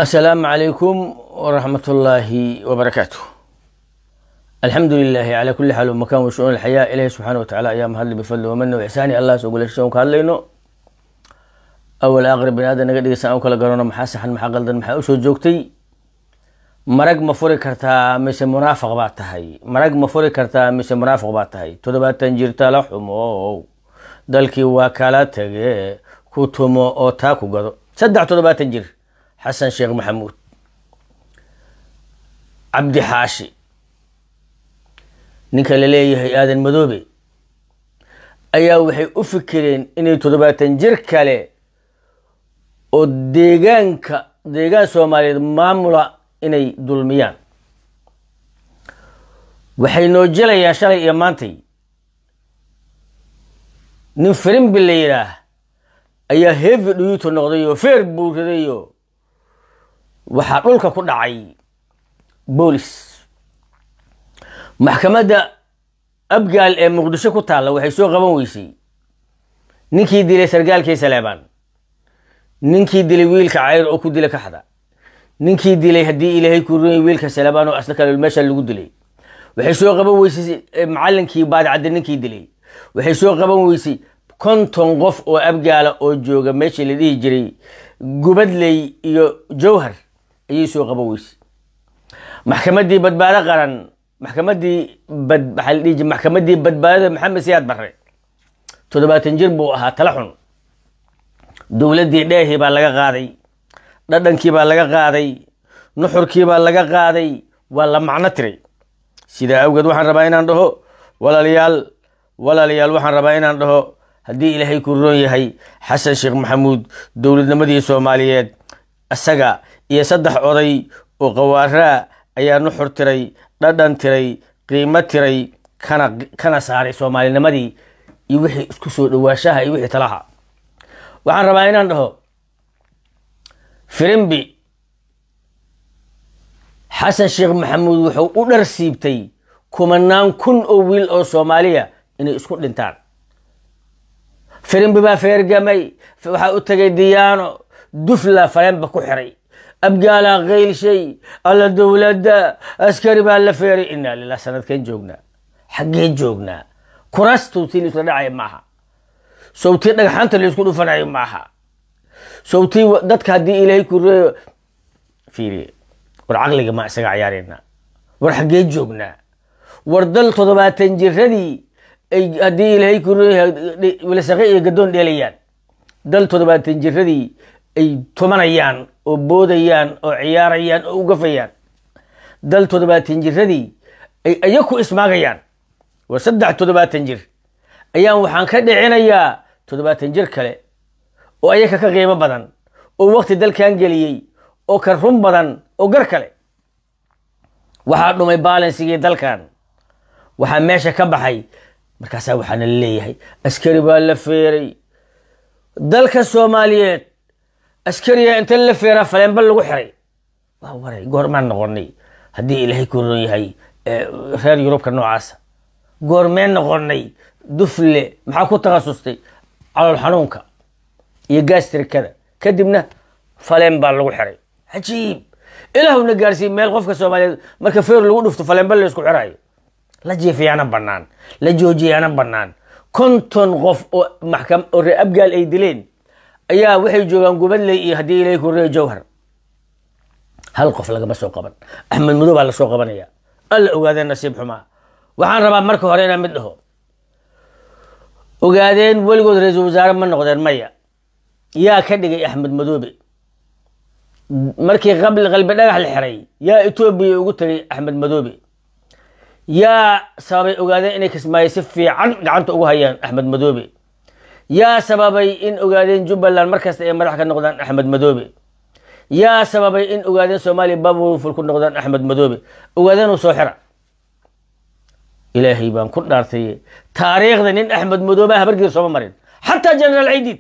Asalaamu calaykum waraxmatullaahi wabarakaatu. Alxamdu lilaahi calaa kulli xaal wamakan wa shu'uun alxayaa. Ilahi subxaana wa tacala ayaa mahadli bifadli wamana wixsaani. Allah soo gulasho ka hadlayno awal aqrib bini aadan naga dhigaysan aan u kala garano maxaa saxan, maxaa qaldan, maxaa usoo joogtay. Marag ma furi kartaa mise munaafiq baa tahay? Marag ma furi kartaa mise munaafiq baa tahay? 70 jir tala xumow, dalkii waa kala tage, ku tumo oo taa ku gado. Saddex 70 jir, Xasan Sheekh Maxamuud, Cabdi Xaashi, ninka la leeyahay Aadan Madoobe, ayaa waxay u fikireen inay 70 jir kale oo deegaanka deegaan Soomaaliyeed maamula inay dulmiyaan. Waxay noo jelayaan shalay iyo maantay. Nin Firimbi la yidhaah ayaa heavy duty noqday oo feer buuradayo. Waxaa dhulka ku dhacay boolis. Maxkamadda Abgaal ee Muqdisho ku taalla waxay soo qaban weysay ninkii dilay sargaalkii Saleebaan, ninkii dilay wiilka Cayr oo ku dilay Kaxda, ninkii dilay, haddii Ilaahay ku runyay, wiilka Saleebaan oo asla kale meesha lagu dilay. Waxay soo qaban weysay macallinkii Baadicadde ninkii dilay. Waxay soo qaban weysay 50 qof oo Abgaala oo jooga meeshii la dhihi jiray Gubadley iyo Jowhar ayay soo qaban weysay. Maxkamaddii Badbaado Qaran, maxkamaddii bad maxaa la dhihi jiray, maxkamaddii badbaadada Maxamed Siyaad Barre, 70 jir buu ahaa. Tala xun dowladdii dheehii baa laga qaaday, dhadhankii baa laga qaaday, nuxurkii baa laga qaaday, waa la macno tiray. Sidaa awgeed waxaan rabaa inaan dhaho, walaalayaal, walaalayaal, waxaan rabaa inaan dhaho, haddii Ilaahay ku roon yahay, Xasan Sheekh Maxamuud dowladnimadii Soomaaliyeed isaga iyo saddex oday oo qawaaraa ayaa nuxur tiray, dhadhan tiray, qiimo tiray, kana saaray soomaalinimadii iyo wixii isku soo dhawaashaha iyo wixii talaha. Waxaan rabaa inaan dhaho Firimbi, Xasan Sheekh Maxamuud wuxuu u dhar siibtay kumanaan kun oo wiil oo Soomaaliya inay isku dhintaan. Firimbi baa feergamay, waxaa u tegay Diyaano Dufla, fareenba ku xiray. Abgaalaa qaylshay, alla dowladda askari baa la feeray. Inaa lilah, sanadkan joognaa, xaggee joognaa? Kuraas sawtii laisla dhacaya maaha, sawtii dhagxanta laisku dhufanayo maaha, sawtii dadka haddii Ilaahay ku reeyo. Fiiriye, war caqliga ma isaga ciyaaraynaa? War xaggee joognaa? War dal 70 jiradii ay haddii Ilaahay ku reeyahay wilasaqe iyo gadoon dheelayaan, dal 70 jiradii ay tumanayaan oo boodayaan oo ciyaarayaan oo ugafayaan, dal 70 jiradii ay ayaku ismaagayaan. War saddex 70 jir ayaan waxaan ka dhicinayaa 70 jir kale oo ayaka ka qiimo badan oo waqti dalkan geliyey oo ka run badan oo gar kale. Waxaa dhumay balansigii dalkan, waxaa meesha ka baxay. Markaasaa waxaana leeyahay askari baa la feeray. Dalka Soomaaliyeed askariga inta la feeraa faleenba lagu xiray. Waa waray, goormaan noqonay haddii Ilaahay ku ron yahay reer Yurubka noocaasa? Goormeen noqonay? Dufle maxaa ku takhasustay? Calool xanuunka iyo gastrikada, kadibna faleen baa lagu xiray. Cajiib, Ilaahuna gaarsiiy meel qofka Soomaaliyeed marka feer lagu dhufto faleenba la isku xirayo, la jiifiyaana bannaan, la joojiyaana bannaan. 50 qof oo maxkam oo reer Abgaal ay dileen ayaa waxay joogaan Gubadley iyo haddii Ilaahay ku reeyo Jowhar. Hal qof lagama soo qaban. Axmed Madow baa lasoo qabanaya. Alla ogaadeen nasiib xumaa. Waxaan rabaa marka hore inaan mid dhaho: Ogaadeen weligood ra-iisul wasaare ma noqdeen? Maya. Yaa ka dhigay Axmed Madoobe? Markii qabli Qalbi Dhagax la xiray, yaa Etoobiya ugu tegay Axmed Madoobe? Yaa sababay Ogaadeen inay Kismaayo si fiican gacanta ugu hayaan? Axmed Madoobe. Yaa sababay in Ogaadeen Jubbaland markasta ay madax ka noqdaan? Axmed Madoobe. Yaa sababay in Ogaadeen Soomaaliya powerful ku noqdaan? Axmed Madoobe. Ogaadeen uu soo xira. Ilaahay baan ku dhaartay, taariikhda nin Axmed Madoobe Habargeed sooma marin. Xataa Jenaraal Ciidid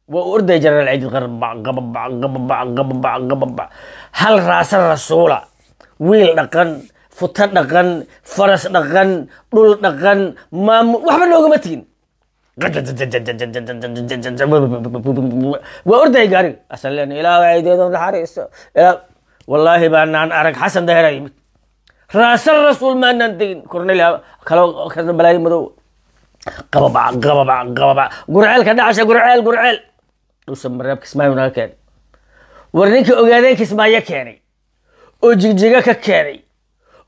waa u ordaya. Jenaraal Ciidid qarbac qababac qababac qababac qababac, hal raasa rasuula, wiil dhaqan, futo dhaqan, faras dhaqan, dhul dhaqan, maamul waxba noogama tegin. Waa ordaya gaariga asan leen. Ilaa caydeedo naxariiso, ilaa wallaahi baanaan arag. Xasan Daahir yimid, raasal rasuul maanaan tegin. Kornel kalo balaayo madow, qababac qababac qababac, Gurceelka dhacasha, Gurceel, Gurceel, Dhuusa Mareeb, Kismaayo naga keenay. War ninka Ogaadeen Kismaayo keenay oo Jigjiga ka keenay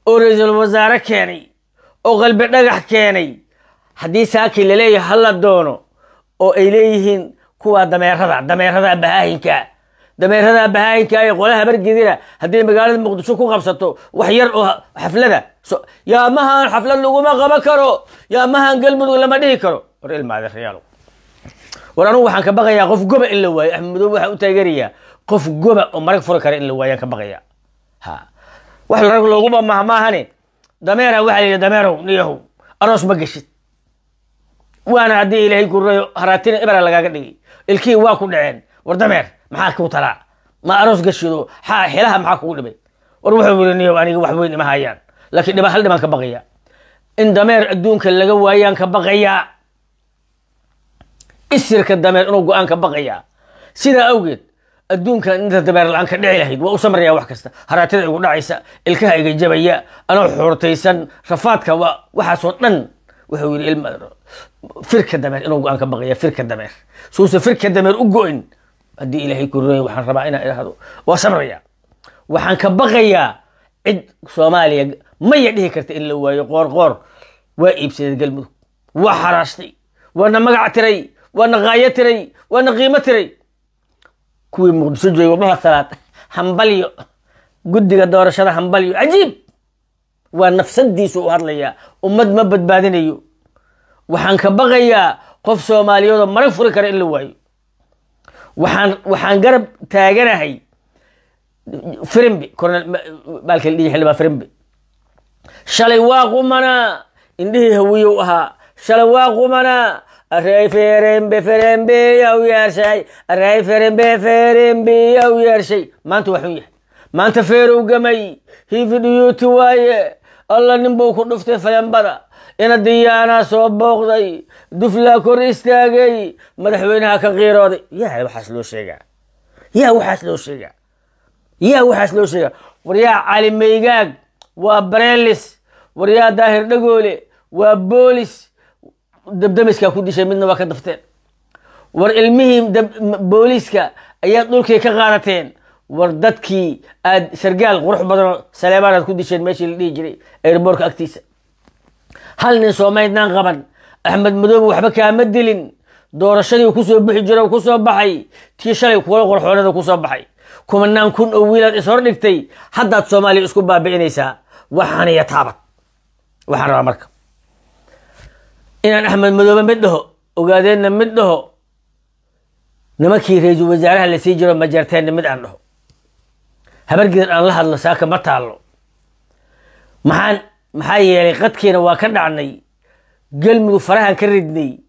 oo ra-iisul wasaare keenay oo Qalbi Dhagax keenay, haddii saaki laleeyahay hala doono oo ay leeyihiin kuwaa dameerada, dameerada bahaahinka, dameerada bahaahinka ee qolaha Habargedina, haddii magaalada Muqdisho ku qabsato wax yar oo xaflada, yaa mahan xaflad laguma qaban karo, yaa mahan Galmudug lama dhihi karo. War ilmaade riyaalo, war anugu waxaan ka baqayaa qof goba in la waayo. Axmed Madoobe waxaan u taageerayaa qof goba oo marag furi kara in la waayaan ka baqaya. Ha wax rag looguma mahmaahane. Dameera waxaa la yidhi, dameerow niyahow aroos ma geshid, waana haddii Ilaahay ku rayo haraatina ibra lagaaga dhigay, ilkihii waa ku dhaceen. War dameer maxaa kuu talaa? Ma aroos gashido? Xaa xilaha maxaa kugu dhibay? War wuxuu yidhi, niyow aniga wax weyn ima hayaan, laakiin dhiba hal dhibaan ka baqaya, in dameer adduunka laga waayaan ka baqayaa, isirka dameer inuu go-aan ka baqayaa. Sidaa awgeed adduunkan inta dameer la-aan ka dhici lahayd waa u samrayaa wax kasta, haraatida igu dhacaysa, ilkaha iga jabaya, anoo xuurtaysan, rafaadka, waa waxaasoo dhan. Wuxuu yidhi ilma firka dameer inuu go-aan ka baqaya, firka dameer suusa firka dameer u go-in haddii Ilaahay ku roy. Waxaan rabaa inaan idhaahdo waa samraya. Waxaan ka baqayaa cid Soomaaliya maya dhihi karta in la waayo. Qoor Qoor waa iibsaday Galmudug, waa xaraashtay, waana magac tiray, waana qaayo tiray, waana qiimo tiray. Kuwii Muqdisho jooga Mahad Salaad hambalyo, guddiga doorashada hambalyo. Cajiib, waa nafsadiisu u hadlayaa, ummad ma badbaadinayo. Waxaan ka baqayaa qof Soomaaliyeed oo marag furi kara in la waayo. Waxaan garab taaganahay Firimbi, cornel baalka la dhihi, xildhibaan Firimbi. Shalay waa qumanaa, indhihii Hawiyow ahaa. Shalay waa qumanaa. Arey Firimbi, Firimbi yow yeershay, arey Firimbi, Firimbi yow yeershay. Maanta waa xun yahay, maanta feerow gamay, heavy duty waaye. Alla nin buu ku dhuftay falembada, ina Diyaanaa soo booqday, duflaa kor istaagay, madaxweynaha ka qiirooday. Yaa waxaas loo sheegaa? Yaa waxaas loo sheegaa? Yaa waxaas loo sheegaa? War yaa Cali Maygaag waa bareelis, war yaa Daahir Dhagoole waa boolis, dabdamiskaa ku dishay, midna waa ka dafteen. War ilmihii booliiska ayaad dhulkii ka qaadateen. War dadkii aad sargaal qurux badanoo Saleebaan aad ku disheen meeshii la dhihi jiray airboortka agtiisa, hal nin soomaydnaan qaban. Axmed Madoobe waxba kaama dilin. Doorashadii kusoo bixi jira kusoo baxay, tii shalay kula qorxoonada kusoo baxay, kumanaan kun oo wiilaad ishor dhigtay, haddaad Soomaaliya isku baabi'inaysaa. Waxaana iyo taabad. Waxaan rabaa marka inaan Axmed Madoobe mid dhaho, Ogaadeenna mid dhaho, nimankii ra-iisul wasaaraha lasii jiro Majarteenna mid aan dhaho, Habargeed aan la hadlo. Saaka ma taallo. Maxaan maxaa yeelay qadkiina waa ka dhacnay, Galmudug farahan ka ridnay,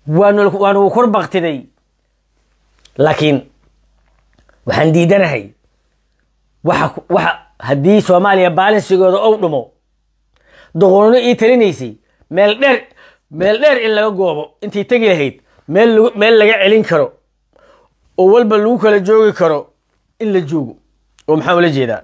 waanu kor baktiday. Laakiin waxaan diidanahay waxa haddii Soomaaliya baalinsigooda ou dhumo, doqonono ii talinaysay meel dheer, meel dheer in laga goobo intay tegi lahayd, meel laga celin karo oo walba lagu kala joogi karo in la joogo. Oo maxaan ula jeedaa?